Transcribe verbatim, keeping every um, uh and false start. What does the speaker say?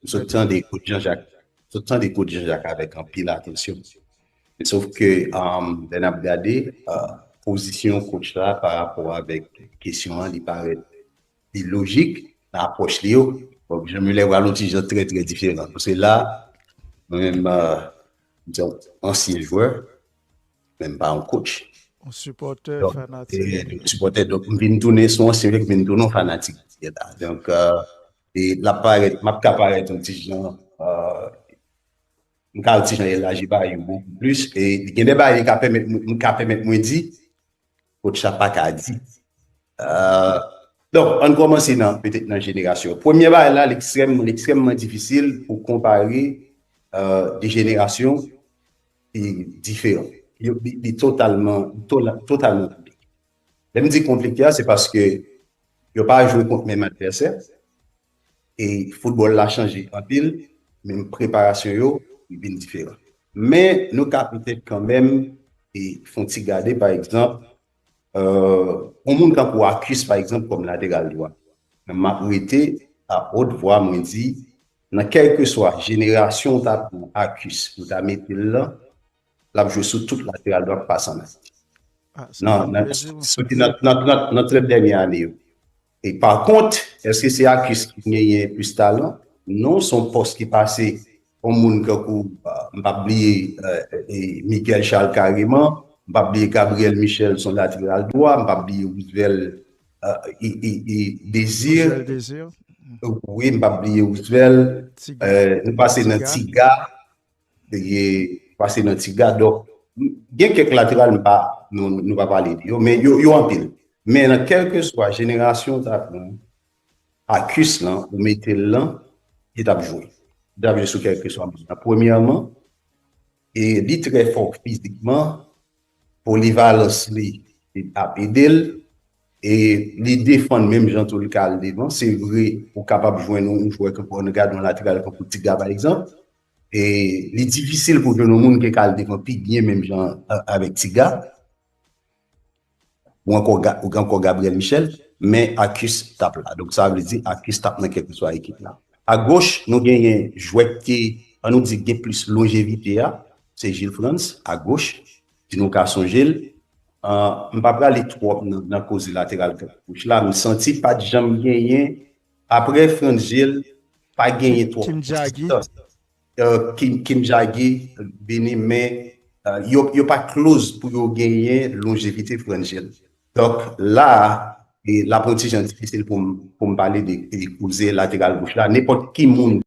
sot tande kot Jean-Jacques, sot tande kot Jean-Jacques avèk anpil atansyon. Sof ke, um, lè n ap gade, uh, pozisyon coach la pa rapò avèk kesyon an, li parèt li lojik nan apwòch li yo. Bon, Jean Muller pral yon ti jan trè, trè diferan. Paske la, mwen menm, uh, m se yon ansyen jwè, men m pa yon coach. Yon sipòtè fanatik. Sipòtè, donk, m vin tounen, se yon ansyen jwè ki vin tounen yon fanatik. Donk, uh, e l ap parèt, m ap ka parèt yon ti jan, uh, m ka yon ti jan elaji bagay yo bokou plis, e gen de bagay ki ka pèmèt, m ka pèmèt mwen di, coach la pa ka di. Uh, donk, ann kòmanse nan, petèt nan jenerasyon. Premye bagay la, l ekstrèm, l ekstrèmman difisil pou konpare, uh, de jenerasyon ki diferan. Yo, li, li totalman, tola- totalman konplike. Lè m di konplike a, se paske yo pa jwe kont menm advèsè, e foutbòl la chanje anpil, menm preparasyon yo vin diferan. Men nou ka petèt kanmenm e fè yon ti gade, pa egzanp, uh, yon moun kankou Arcus, pa egzanp, kòm lateral dwa. M ap rete a haute voix, mwen di, nan kèlkeswa jenerasyon w ta pran Arcus pou ta mete l lan, l ap jwe sou tout lateral dwa k pase an Ayiti. Nan, nan, soti nan, nan, nan, nan trant dènye ane yo. E pa kont, èske se Arcus ki genyen plis talan? Non, se yon pòs ki pase yon moun kankou, uh, m p ap bliye, uh, e Miguel Charles Caireman, m p ap bliye Gabriel Michel, se yon lateral dwa, m p ap bliye Roosevelt, uh, e, e, e Désir. Désir. Wi, m p ap bliye Roosevelt. Uh, nou pase nan Tiga. Pase nan Tiga. Donk, gen kèk lateral m pa, nou, nou pa pale de yo, men yo, yo anpil. Men nan kèlkeswa jenerasyon w ta pran, Arcus lan, ou mete l lan, li t ap jwe. Li t ap jwe sou kèlkeswa moun nan. Premyèman, e li trè fò fizikman, polivalans li, li ap ede l, e li defann menm jan tou li ka al devan. Se vre, ou kapab jwenn yon jwè kankou, ann gade yon lateral kankou Tiga, pa egzanp, e li difisil pou jwenn yon moun ki ka al devan pi byen menm jan avèk Tiga. Ou ankò, ou gen ankò Gabriel Michel, men Arcus t ap la. Donk, sa vle di Arcus t ap nan kèlkeswa ekip la. Agoch, nou genyen jwè ki te, ann nou di, gen plis lonjevite a, se Gilles Frantz, agoch, si nou ka sonje l. Uh, m pa prale twòp nan, nan koze lateral goch la, m santi pa t janm genyen, apre Frantz Gilles, pa genyen twòp konsistans. Kim Jagi, Bini, men uh, yo, yo pa close pou yo genyen lonjevite Frantz Gilles. Donk, la, e, l ap yon ti jan difisil pou m, pou m pale de, de koze lateral goch la. Nenpòt ki moun